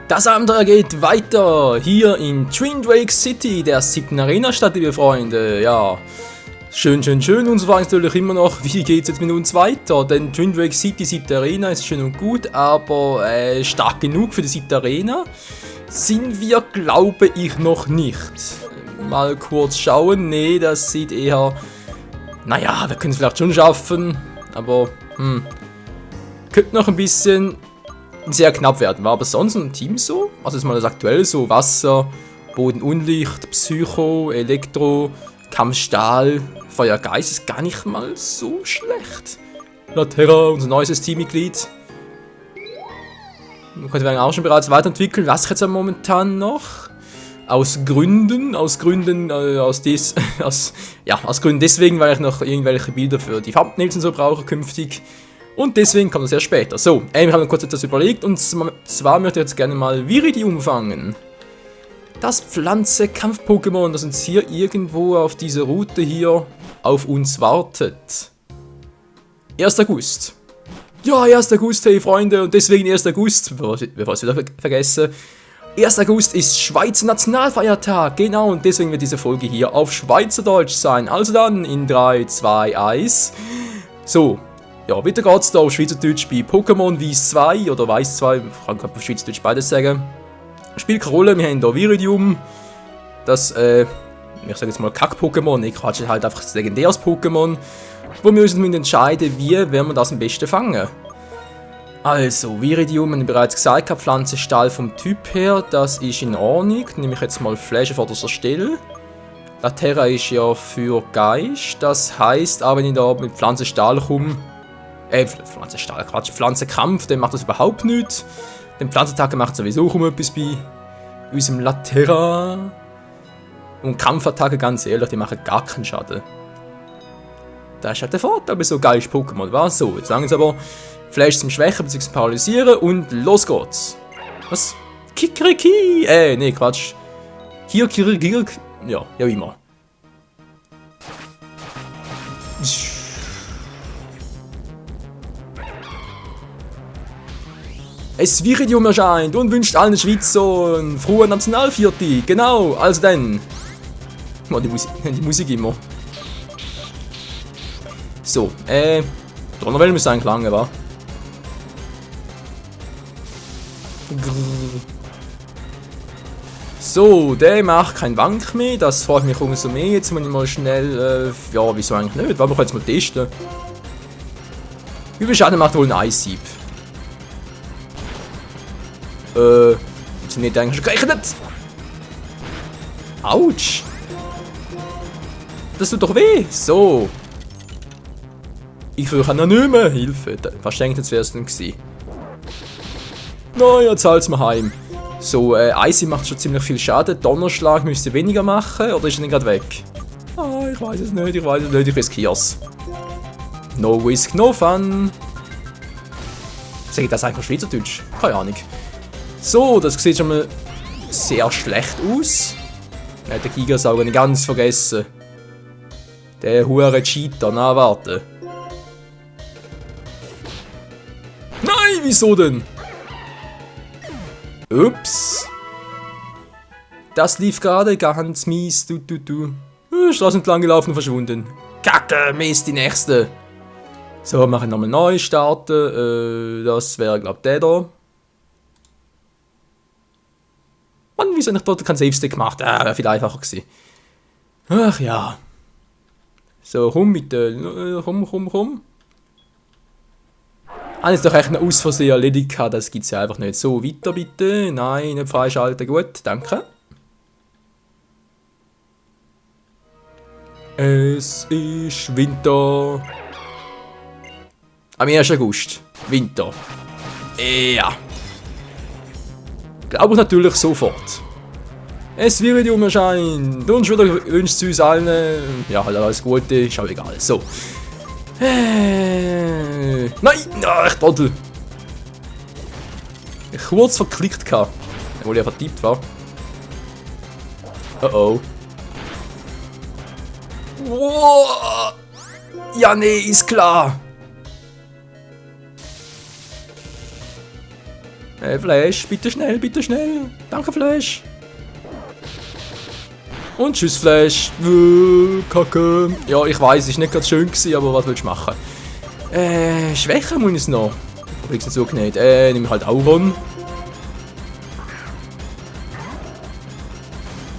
Das Abenteuer geht weiter hier in Twin Drake City, der 7. Arena-Stadt, liebe Freunde. Ja, schön. Und so war es natürlich immer noch, wie geht es jetzt mit uns weiter? Denn Twin Drake City, 7. Arena, ist schön und gut, aber stark genug für die 7. Arena sind wir, glaube ich, noch nicht. Mal kurz schauen. Nee, das sieht eher... Naja, wir können es vielleicht schon schaffen, aber könnte noch ein bisschen sehr knapp werden. War aber sonst ein Team so? Also ist mal das aktuell so: Wasser, Boden, Unlicht, Psycho, Elektro, Kampf, Stahl, Feuer, Geist ist gar nicht mal so schlecht. Laterra, unser neues Teammitglied. Man könnte wir auch schon bereits weiterentwickeln. Was jetzt momentan noch? Aus Gründen deswegen, weil ich noch irgendwelche Bilder für die Thumbnails und so brauche künftig. Und deswegen kommt das erst später. So, ich habe mir kurz etwas überlegt, und zwar möchte ich jetzt gerne mal Viridium fangen. Das Pflanze-Kampf-Pokémon, das uns hier irgendwo auf dieser Route hier auf uns wartet. 1. August. Ja, 1. August, hey Freunde, und deswegen 1. August, bevor ich es wieder vergesse. 1. August ist Schweizer Nationalfeiertag, genau, und deswegen wird diese Folge hier auf Schweizerdeutsch sein. Also dann in 3, 2, 1. So, ja, weiter geht's da auf Schweizerdeutsch bei Pokémon Weiß 2 oder Weiß 2, ich kann auf Schweizerdeutsch beides sagen. Spielt keine Rolle, wir haben hier Viridium, das, ich sage jetzt mal Kack-Pokémon, ich quatsche halt einfach ein legendäres Pokémon, wo wir uns entscheiden, wie werden wir das am besten fangen. Also, Viridium, habe ich bereits gesagt, Pflanze, Stahl vom Typ her, das ist in Ordnung. Nehme ich jetzt mal Fläche vor der Stelle. Laterra ist ja für Geist, das heisst, auch wenn ich da mit Pflanzenstahl komme, Pflanzenkampf, dann macht das überhaupt nichts. Den Pflanzentag macht sowieso etwas bei unserem Laterra. Und Kampfattacke, ganz ehrlich, die machen gar keinen Schaden. Das ist halt der Vorteil bei so geilen Pokémon, was so. Jetzt sagen sie aber, Fleisch zum Schwächen bzw. Paralysieren und los geht's. Was? Kikriki! Nee, Quatsch. Kirkirigirk. Ja, wie immer. Es Viridium erscheint und wünscht allen Schweizern frohe Nationalviertel. Genau, also dann. Oh, die Musik immer. So, Donnerwelle müsste eigentlich lange, wa? So, der macht keinen Wank mehr, das freut mich umso mehr. Jetzt muss ich mal schnell, ja, wieso eigentlich nicht? Wollen wir jetzt mal testen? Wie viel Schaden macht wohl ein Eishieb? Sind nicht eigentlich schon gerechnet? Autsch! Das tut doch weh! So! Ich will noch nicht mehr Hilfe. Was denkt jetzt, wäre es denn gewesen? Na, jetzt zahlt's mir heim. So, Icy macht schon ziemlich viel Schaden. Donnerschlag müsste weniger machen, oder ist er denn gerade weg? Ah, ich weiß es nicht, ich riskier's. No risk, no fun. Sag ich das eigentlich auf Schweizerdeutsch? Keine Ahnung. So, das sieht schon mal sehr schlecht aus. Der Gigasauger nicht ganz vergessen. Der hure Cheater, na warte. Nein, wieso denn? Ups. Das lief gerade ganz mies. Straße entlang gelaufen und verschwunden. Kacke, Mist, die nächste. So, wir machen nochmal neu starten. Das wäre, glaube ich, der da. Mann, wieso habe ich dort keinen Save-Stick gemacht? Wäre viel einfacher gewesen. Ach ja. So, komm mit der. Komm. Habe ich doch echt eine aus Versehen erledigt gehabt, das gibt es ja einfach nicht. So, weiter bitte. Nein, nicht freischalten. Gut, danke. Es ist Winter. Am 1. August. Winter. Ja. Glaube ich natürlich sofort. Es Viridium erscheint. Und schon wieder wünscht es uns allen. Ja, halt alles Gute, ist auch egal. So. Nein! Ich Trottel! Ich kurz verklickt gehabt, obwohl ich einfach vertippt war. Oh. Wow. Ja, nee, ist klar. Flash, bitte schnell, bitte schnell. Danke, Flash. Und tschüss, Flash. Kacke. Ja, ich weiß, ist nicht ganz schön gewesen, aber was willst du machen? Schwächen muss ich es noch. Ich hab's nicht so genäht. Nehme ich halt Auron.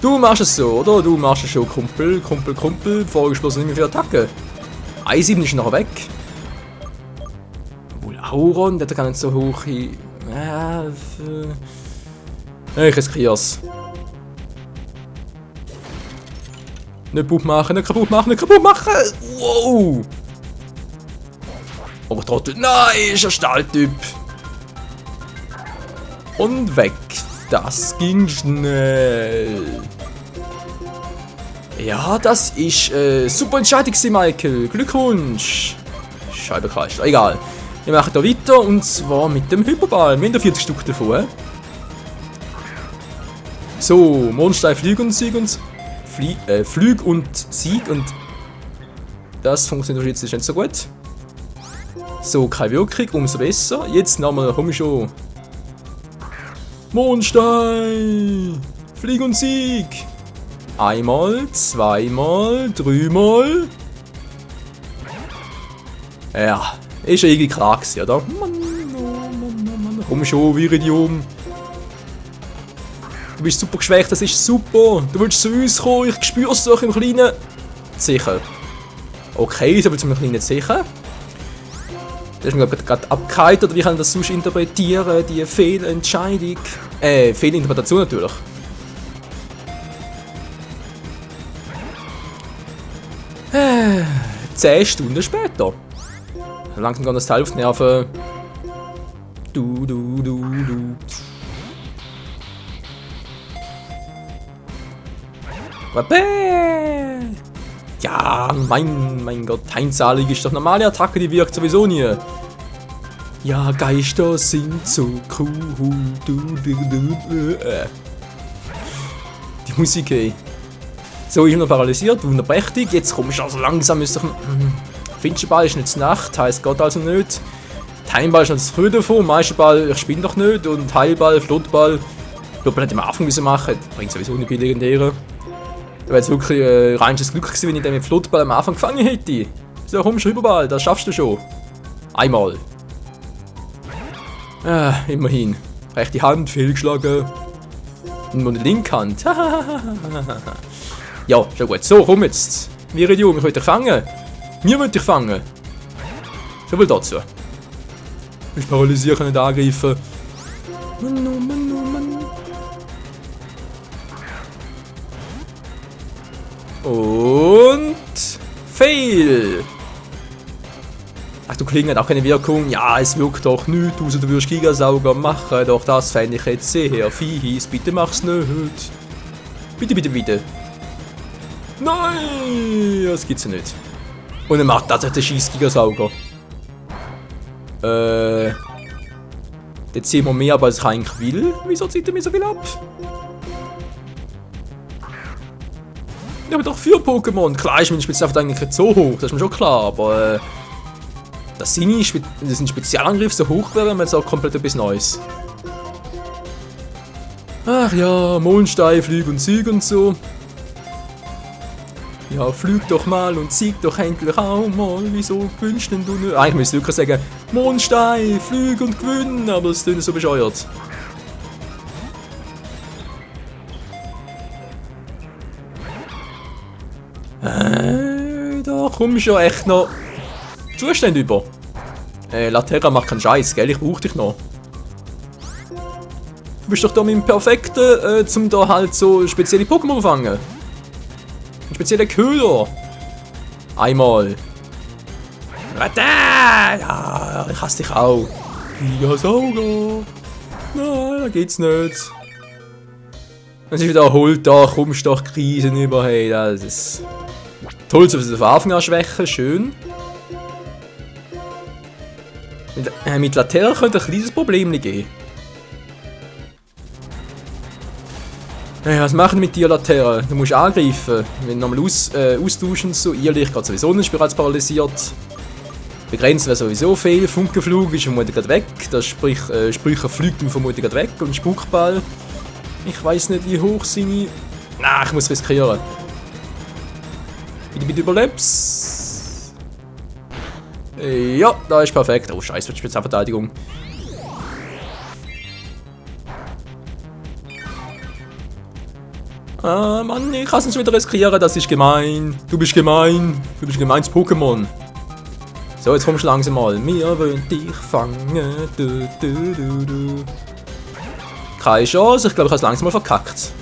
Du machst es so, oder? Du machst es schon, Kumpel, Kumpel, Kumpel. Vorgesprochen nicht mehr für Attacke. 1,7 ist nachher weg. Obwohl Auron, der hat gar nicht so hoch. Ich riskier's. Nicht kaputt machen, nicht kaputt machen, nicht kaputt machen! Wow! Aber Trottel, nein, ist ein Stahltyp! Und weg. Das ging schnell. Ja, das ist super Entscheidung, Michael. Glückwunsch. Scheibenkreis. Egal. Wir machen hier weiter und zwar mit dem Hyperball. Wir haben da 40 Stück davon. So, Mondstein, Flüg und Sieg und Flüg und Sieg und das funktioniert jetzt nicht so gut. So, keine Wirkung, umso besser. Jetzt nochmal, komm schon. Mondstein! Flieg und Sieg! Einmal, zweimal, dreimal. Ja, ist ja irgendwie klar gewesen, oder? Mann, Mann. Komm schon, Viridium. Du bist super geschwächt, das ist super. Du willst zu uns kommen, ich spüre es doch im kleinen Sicher. Okay, so viel zum kleinen Sicher. Das ist mir gerade abgehakt, oder wie kann ich das sonst interpretieren? Die Fehlentscheidung. Fehlinterpretation natürlich. 10 Stunden später. Langsam geht das Teil auf die Nerven. Du. Ja, mein Gott, einzahlig ist doch normale Attacke, die wirkt sowieso nie. Ja, Geister sind so cool. Die Musik, ey. So, ich bin noch paralysiert, wunderprächtig. Jetzt kommst du also langsam. Finsterball ist nicht Nacht, heisst Gott also nicht. Timeball ist noch das Früh davon. Meisterball, ich spinne doch nicht. Und Heilball, Flottball. Flottball hätte ich am Anfang müssen machen. Bringt sowieso nicht bei legendären. Da wäre jetzt wirklich reines Glück gewesen, wenn ich den mit Flottball am Anfang gefangen hätte. So, komm, Schrüberball, das schaffst du schon. Einmal. Immerhin. Rechte Hand, fehlgeschlagen. Und nur die linke Hand. Ja, schon gut. So, komm jetzt. Viridium, ich will dich fangen. Wir wollen dich fangen. So viel dazu. Du bist paralysiert, kann nicht angreifen. Mann. Und Fail! Ach, du Klinge hat auch keine Wirkung. Ja, es wirkt doch nichts, außer du würdest Gigasauger machen. Doch das fände ich jetzt sehr fies. Bitte mach's nicht. Bitte. Nein! Das gibt's ja nicht. Und er macht tatsächlich den scheiß Gigasauger. Jetzt sehen wir mehr, aber als ich eigentlich will. Wieso zieht er mir so viel ab? Ich habe doch 4 Pokémon. Klar ist meine Spezialkraft eigentlich nicht so hoch, das ist mir schon klar, aber dass seine Spezialangriff so hoch wäre, wäre jetzt auch komplett etwas Neues. Ach ja, Mondstein, Flüg und Sieg und so. Ja, flüg doch mal und sieg doch endlich auch mal. Wieso gewünscht denn du nicht? Eigentlich müsste ich wirklich sagen, Mondstein, flüg und gewinn, aber das klingt so bescheuert. Da kommst du ja echt noch Zustände über. Laterra macht keinen Scheiß, gell? Ich brauch dich noch. Du bist doch da mit dem Perfekten, zum da halt so spezielle Pokémon fangen. Ein spezieller Köder. Einmal. Ja, ich hasse dich auch. Ja, Sauger. Nein, da geht's nicht. Wenn sich wieder erholt, da kommst du doch Krisen über. Hey, das ist toll, dass wir von Anfang an schwächen. Schön. Mit Laterra könnte ein kleines Problem geben. Was machen wir mit dir, Laterra? Du musst angreifen. Wenn du nochmal austauschen, so ehrlich geht sowieso nicht, ich bin bereits paralysiert. Begrenzt wäre sowieso viel. Funkenflug ist vermutlich gerade weg. Das Sprücher fliegt ihm vermutlich gerade weg. Und Spuckball. Ich weiß nicht, wie hoch seine. Na, ich muss riskieren. Bitte überlebst. Ja, da ist perfekt. Oh Scheiße, wird Spezialverteidigung. Ah, Mann, ich kann es nicht wieder riskieren, das ist gemein. Du bist gemein. Du bist gemeins Pokémon. So, jetzt kommst du langsam mal. Wir wollen dich fangen. Du. Keine Chance, ich glaube, ich habe es langsam mal verkackt.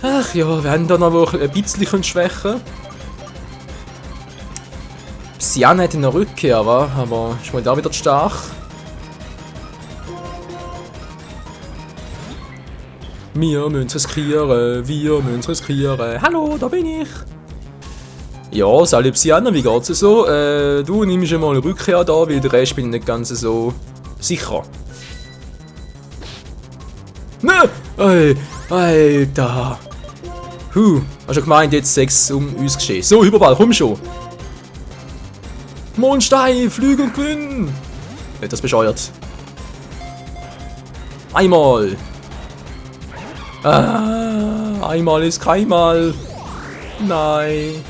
Ach ja, wir haben da noch ein bisschen schwächen. Psyana hat eine Rückkehr, aber ist mal da wieder stark. Wir müssen riskieren. Hallo, da bin ich. Ja, salut Psyana, wie geht's so? Du nimmst mal eine Rückkehr da, weil der Rest bin ich nicht ganz so sicher. Ne! Alter! Hast du gemeint, jetzt 6 um uns geschehen? So, Überball, komm schon! Mondstein, Flügel und Gewinn! Wird das bescheuert? Einmal! Einmal ist keinmal! Nein!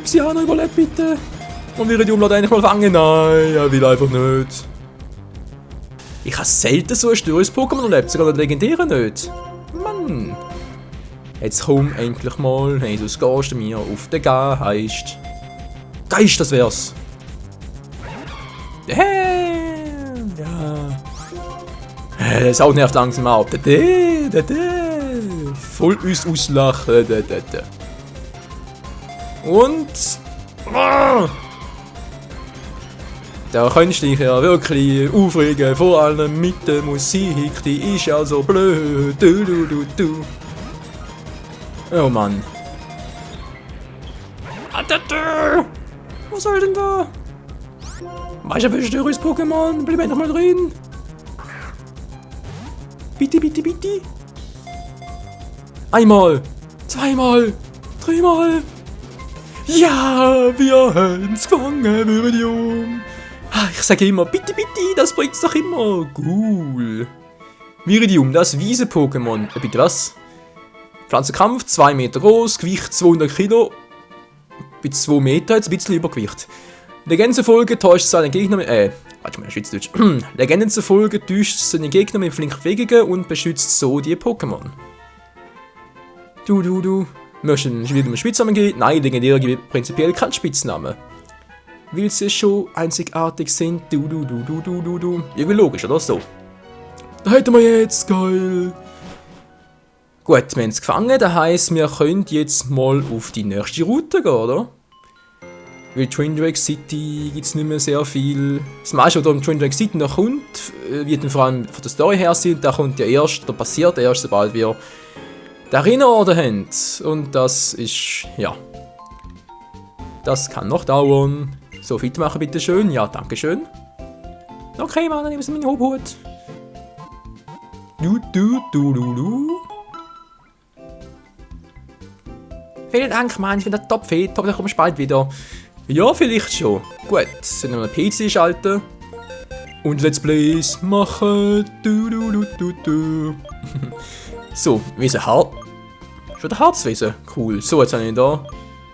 Psyana, überlebt bitte! Und wir die Umlaute eigentlich mal fangen? Nein, er will einfach nicht. Ich habe selten so ein störriges Pokémon erlebt, sogar den legendären nicht. Mann! Jetzt komm endlich mal, hey, du gehst mir auf den Geist. Geist, das wär's! Hey! Ja. Das Auto nervt langsam ab. Voll uns auslachen. Und. Da kannst du dich ja wirklich aufregen, vor allem mit der Musik, die ist ja so blöd. Du. Oh Mann. Was soll denn da? Weißt du, welches störriges Pokémon? Bleib einfach mal drin. Bitte. Einmal, zweimal, dreimal. Ja, wir haben's gefangen, Viridium. Ich sage immer, bitte, das bringt's doch immer. Cool. Viridium, das Wiese-Pokémon. Bitte was? Pflanzenkampf, 2 Meter groß, Gewicht 200 Kilo. Bei 2 Meter, jetzt ein bisschen Übergewicht. Legendenzufolge täuscht seine Gegner mit. Warte mal, Schweizerdeutsch. Legendenzufolge täuscht seine Gegner mit flinken Bewegungen und beschützt so die Pokémon. Du. Möchtest du wieder einen Spitznamen geben? Nein, legendäre gibt prinzipiell keinen Spitznamen. Weil sie schon einzigartig sind. Du. Irgendwie logisch, oder? So. Da hätten wir jetzt, geil. Gut, wir haben es gefangen, das heisst, wir können jetzt mal auf die nächste Route gehen, oder? Weil Twin Drake City gibt es nicht mehr sehr viel. Das meiste, was im Twin Drake City noch kommt, wird dann vor allem von der Story her sein, da kommt ja erst, da passiert erst, sobald wir den Erinnerorden haben. Und das ist, ja. Das kann noch dauern. So, fit machen bitte schön. Ja, danke schön. Okay, Mann, dann nehmen Sie meinen Hobhut. Du. Vielen Dank, Mann, ich bin der Top-Fit, aber dann kommst du bald wieder. Ja, vielleicht schon. Gut, dann noch einen PC schalten. Und Let's Plays machen. Du. So, Wesen schon der Harzwesen. Cool. So, jetzt habe ich da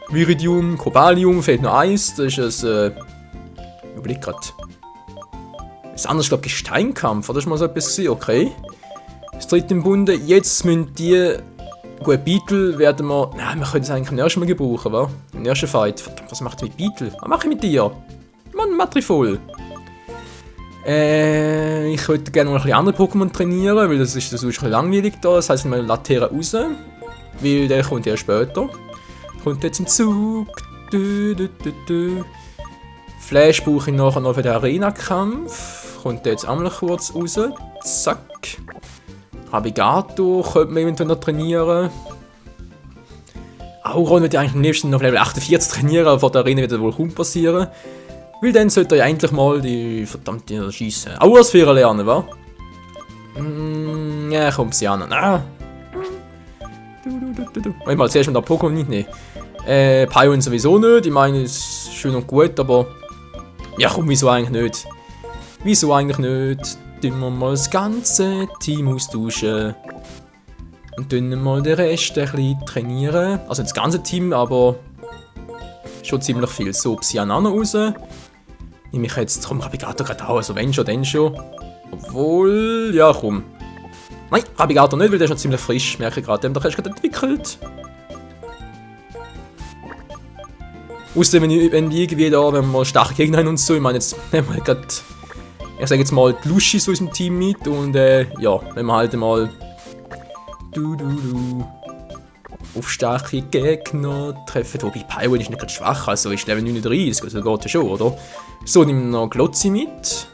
Viridium, Cobalium, fehlt noch eins. Das ist ein. Überleg grad. Das andere ist, glaube ich, Gesteinkampf. Oder ist mal so etwas gesehen? Okay. Das dritte im Bunde. Jetzt müssen die. Gut, Beetle werden wir. Nein, wir können es eigentlich im ersten Mal gebrauchen, wa? Im ersten Fight. Verdammt, was macht mit Beetle? Was mache ich mit dir? Mann, Matrifol. Ich würde gerne noch ein bisschen andere Pokémon trainieren, weil das ist ein bisschen langweilig da. Das heisst, wir Latera raus. Weil der kommt ja später. Kommt jetzt im Zug. Flash brauche ich nachher noch für den Arena-Kampf. Kommt jetzt auch mal kurz raus. Zack. Abigato könnte man eventuell noch trainieren. Auron würde ich eigentlich am liebsten noch auf Level 48 trainieren, aber vor der Arena wird das wohl kaum passieren. Weil dann sollte er eigentlich mal die verdammte Schießen Auersphäre lernen, wa? Ja, komm, Siana. Ah. Ich mal zuerst mal Pokémon nicht nehmen. Pyron sowieso nicht. Ich meine, ist schön und gut, aber. Ja, komm, wieso eigentlich nicht? Wieso eigentlich nicht? Tun wir mal das ganze Team austauschen. Und tun mal den Rest ein bisschen trainieren. Also nicht das ganze Team, aber. Schon ziemlich viel. So, Psyanana raus. Nehme ich jetzt. Komm, Rabigator gerade auch. Also wenn schon, dann schon. Obwohl. Ja, komm. Nein, Rabigator nicht, weil der ist noch ziemlich frisch. Merke ich gerade, der hast du gerade entwickelt. Außerdem, wenn irgendwie da, wenn wir starke Gegner haben und so, ich meine, jetzt nehmen wir gerade, ich sage jetzt mal, die Luschis aus dem Team mit und ja, wenn wir halt mal auf starke Gegner treffen, wobei Pyron ist nicht gerade schwach, also ist Level 39, also geht ja schon, oder? So, nehmen wir noch Glotzi mit.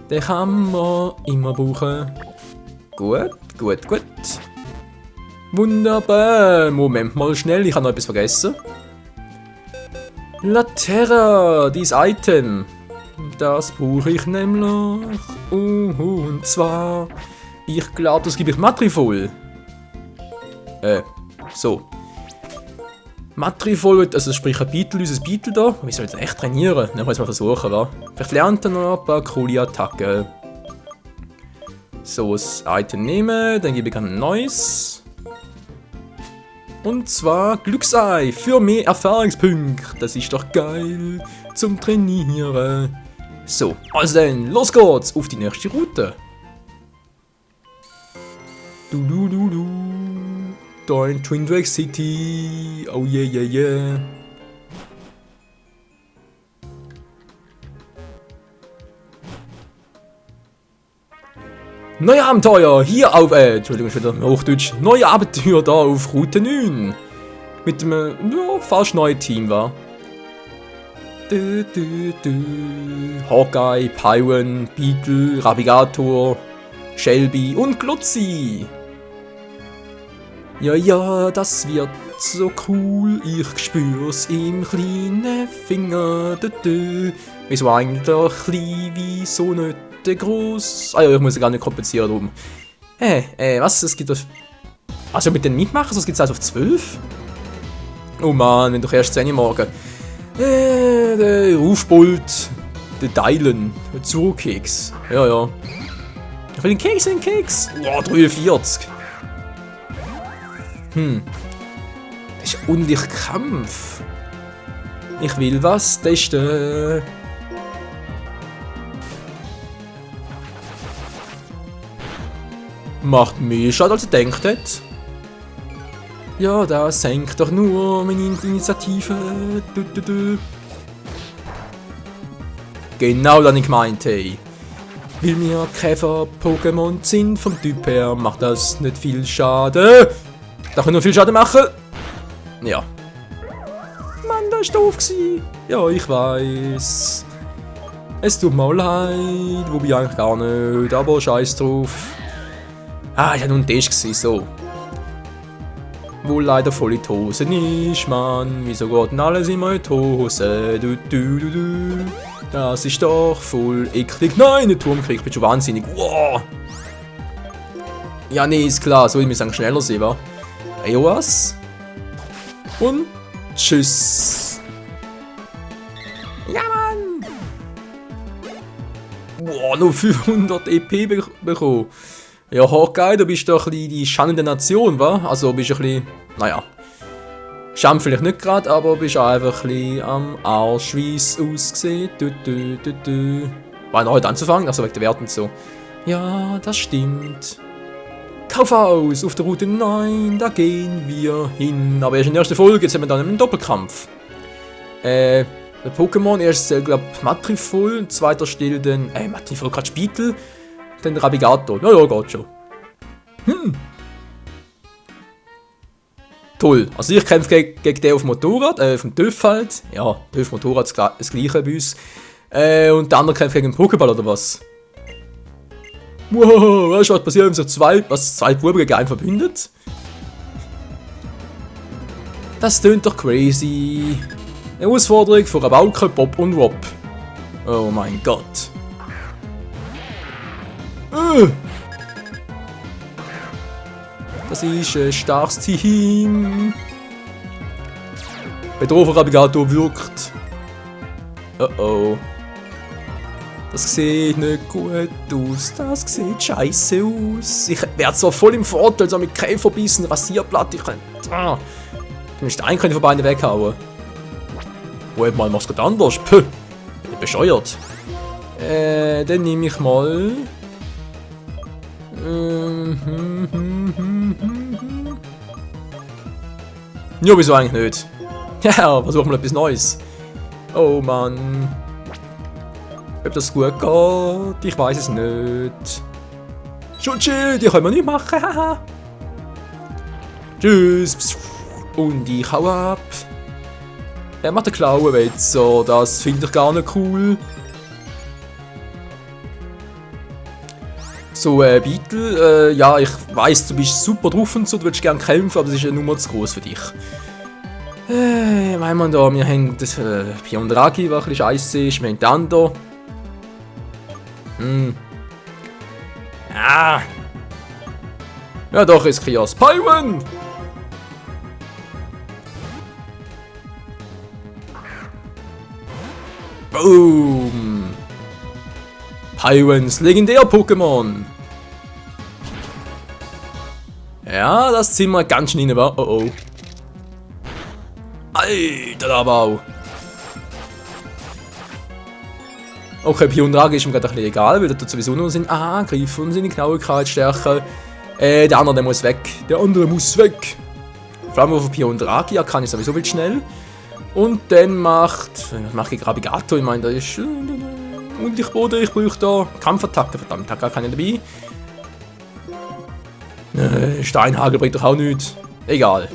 Den kann man immer brauchen. Gut. Wunderbar. Moment mal schnell, ich habe noch etwas vergessen. Laterra, dieses Item. Das brauche ich nämlich. Und zwar, ich glaube, das gebe ich Matrifol. So. Matrifol, also sprich ein Beetle, unser Beetle da. Wir sollen jetzt echt trainieren. Dann muss man versuchen, wa? Vielleicht lernt er noch ein paar coole Attacken. So, das Item nehmen, dann gebe ich ein neues. Und zwar Glücksei für mehr Erfahrungspunkte. Das ist doch geil zum Trainieren. So, also dann, los geht's auf die nächste Route. Da in Twin Drake City. Oh yeah. Neue Abenteuer hier auf, Entschuldigung, schon wieder Hochdeutsch. Neue Abenteuer da auf Route 9. Mit dem, ja, fast neuen Team, war. Hawkeye, Pyron, Beetle, Rabigator, Shelby und Glotzi. Ja, das wird so cool, ich spür's im kleinen Finger. Wieso eigentlich klein, wieso nicht groß? Ah ja, ich muss ja gar nicht kompensieren drum. Was? Es gibt auf. Also mit den Mitmachern, es gibt es auf 12? Oh Mann, wenn doch erst 10 Uhr morgen. Der Rufbold, der Dylan, der Zurkeks. Ja. Ich will einen Keks. Boah, 43. Das ist unlich Kampf. Ich will was testen. Macht mehr Schaden, als ihr denkt hätte. Ja, das senkt doch nur meine Initiative. Genau das ich meinte. Weil wir Käfer-Pokémon sind vom Typ her, macht das nicht viel Schaden. Da können wir viel Schaden machen. Ja. Mann, das war doof gewesen. Ja, ich weiß. Es tut mir leid, wobei eigentlich gar nicht, aber scheiß drauf. Ich war nur ein Test gewesen, so. Wo leider voll in die Hose ist, Mann. Wieso geht denn alles immer in die Hose? Das ist doch voll eklig. Nein, der Turmkrieg, ich bin schon wahnsinnig. Wow. Ja, nee, ist klar, so ich muss schneller sein, wa? EOS. Und tschüss. Ja, Mann. Wow, noch 500 EP bekommen. Ja, Hawkeye, du bist doch ein bisschen die Schande der Nation, wa? Also bist ein bisschen, naja. Scham vielleicht nicht gerade, aber bist einfach ein bisschen am Arsch, wie es aussieht. War noch heute anzufangen, also wegen der Werte und so. Ja, das stimmt. Kaufhaus auf der Route 9, da gehen wir hin. Aber erst in der ersten Folge, jetzt haben wir dann einen Doppelkampf. Der Pokémon, erst, glaube ich, Matrifol, zweiter Stelle dann, Matrifol, gerade Beetle. Dann Rabigator. Ja, geht schon. Toll. Also ich kämpfe gegen den auf dem Motorrad, auf dem TÜV halt. Ja, TÜV Motorrad das gleiche bei uns. Und der andere kämpft gegen einen Pokéball oder was? Wow, weißt du, was passiert, wenn sich zwei Buben gegen einen verbündet? Das tönt doch crazy. Eine Herausforderung von Rabauke, Bob und Rob. Oh mein Gott. Das ist ein starkes Team. Bedrohung Rabigato wirkt. Oh oh. Das sieht nicht gut aus. Das sieht scheiße aus. Ich werde zwar voll im Vorteil, so mit Käferbissen, Rasierblatt. Ich könnte. Du musst einen von beiden weghauen. Mal machst du gerade anders. Puh. Bin ich bescheuert. Dann nehme ich mal. Ja, wieso eigentlich nicht? Ja, versuchen wir etwas Neues. Oh Mann. Ob das gut geht, ich weiß es nicht. Schutzschild, die können wir nicht machen. Haha. Tschüss. Und ich hau ab. Er macht den Klauen weg, so, das finde ich gar nicht cool. So, Beetle, ja, ich weiss, du bist super drauf und so, du würdest gerne kämpfen, aber das ist ja nur zu groß für dich. Wenn man da, wir haben das Piondragi, was ein bisschen scheiße ist, wir haben den anderen. Ah! Ja doch, ist Chaos. Pyron! Boom! Pyrons Legendär-Pokémon! Ja, das ziehen wir ganz schnell rein, war. Oh oh. Alter, der Bau! Okay, Piondragi ist mir gerade ein bisschen egal, weil der sowieso nur seinen Angriff und seine Genauigkeit stärken. Der andere muss weg. Der andere muss weg. Vor allem auf Piondragi kann ich sowieso viel schnell. Und dann mache ich Rabigato, ich meine, da ist. Und ich brauche da Kampfattacke, verdammt, hat gar keine dabei. Steinhagel bringt doch auch nichts. Egal.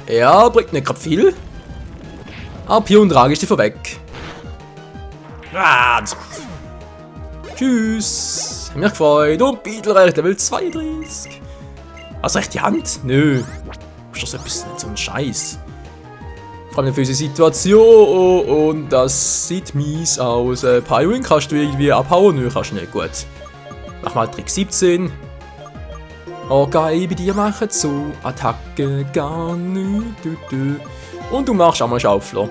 Ja, bringt nicht gerade viel. Aber Piondragi ist davon weg. Ah, tschüss. Hat mich gefreut. Und Beetle erreicht Level 32. Also rechte Hand? Nö. Ist das etwas nicht so ein Scheiß. Vor allem für unsere Situation. Und das sieht mies aus. Pyron kannst du irgendwie abhauen? Nö, kannst du nicht. Gut. Mach mal Trick 17. Okay, bei dir machen so Attacke gar nicht. Und du machst auch mal Schaufler.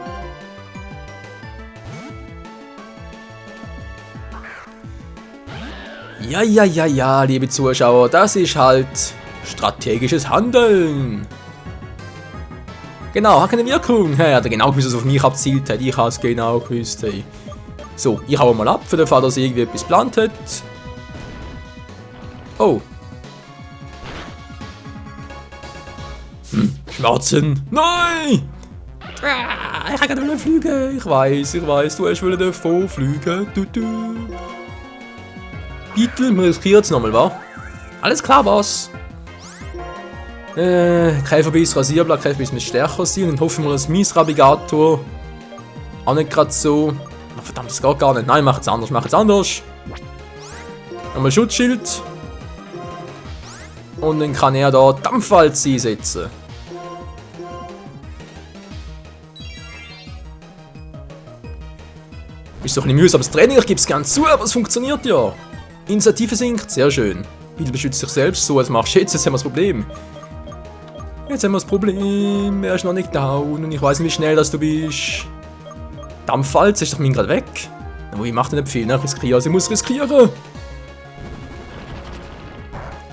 Ja, liebe Zuschauer, das ist halt strategisches Handeln. Genau, hat keine Wirkung. Hey, hat er genau gewusst, was auf mich abzielt hat. Ich habe es genau gewusst. Hey. So, ich hau mal ab, für den Fall, dass er irgendwie etwas geplant hat. Oh. Schwarzen. Nein! Ich kann gerade fliegen. Ich weiß, du hast davon fliegen. Beetle, wir riskieren es nochmal, wa? Alles klar, was? Käferbiss, Rasierblatt, Käferbiss muss stärker sein. Und dann hoffen wir, dass mein Rabigator auch nicht gerade so. Ach, verdammt, das geht gar nicht. Nein, mach es anders, Nochmal Schutzschild. Und dann kann er da Dampfwalz einsetzen. Ist doch ein mühsames Training, ich gebe es gerne zu, aber es funktioniert ja. Initiative sinkt, sehr schön. Beetle beschützt sich selbst, so als machst du jetzt haben wir das Problem. Jetzt haben wir das Problem, er ist noch nicht down und ich weiß nicht, wie schnell das du bist. Dampfwalz, ist doch mein gerade weg. Aber ich mache nicht viel, ne? Riskieren, sie muss riskieren.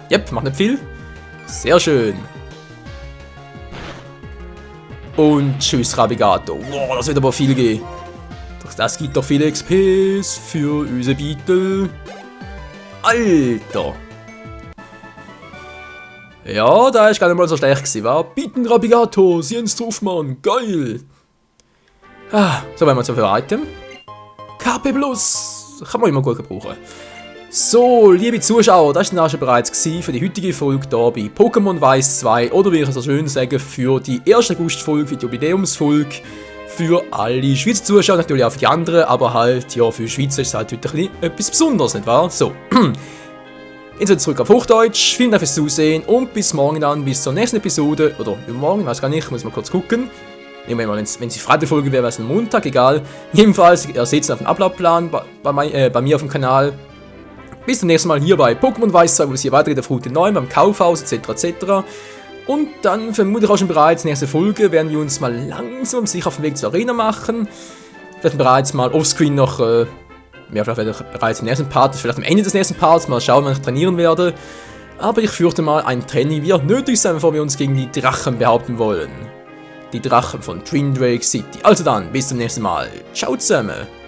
Jep, macht nicht viel. Sehr schön. Und tschüss, Rabigato. Wow, das wird aber viel gehen. Das gibt doch viele XPs für unsere Beetle. Alter! Ja, da ist gar nicht mal so schlecht gewesen, wa? Beetle Rabigato, sie haben's drauf, Mann. Geil! Ah, so, wenn wir so für ein Item. KP Plus! Kann man immer gut gebrauchen. So, liebe Zuschauer, das war schon bereits für die heutige Folge hier bei Pokémon Weiß 2. Oder wie ich es so schön sagen, für die erste August-Folge, für die Jubiläumsfolge. Für alle Schweizer Zuschauer, natürlich auch für die anderen, aber halt, ja, für Schweizer ist es halt heute ein bisschen etwas Besonderes, nicht wahr? So, jetzt zurück auf Hochdeutsch, vielen Dank fürs Zusehen und bis morgen dann, bis zur nächsten Episode, oder übermorgen, weiß gar nicht, muss mal kurz gucken. Nehmen wir mal, wenn es die Freitag-Folge wäre, wäre es ein Montag, egal. Jedenfalls, ihr seht es auf dem Ablaufplan bei mir auf dem Kanal. bis zum nächsten Mal hier bei Pokémon Weißzeit, wo es hier weitergeht auf Route 9 beim Kaufhaus etc. etc. Und dann vermutlich auch schon bereits nächste Folge werden wir uns mal langsam sicher auf den Weg zur Arena machen. Vielleicht bereits mal offscreen noch, ja, vielleicht werde ich bereits im nächsten Part, vielleicht am Ende des nächsten Parts mal schauen, wann ich trainieren werde. Aber ich fürchte mal, ein Training wird nötig sein, bevor wir uns gegen die Drachen behaupten wollen. Die Drachen von Dream Drake City. Also dann, bis zum nächsten Mal. Ciao zusammen.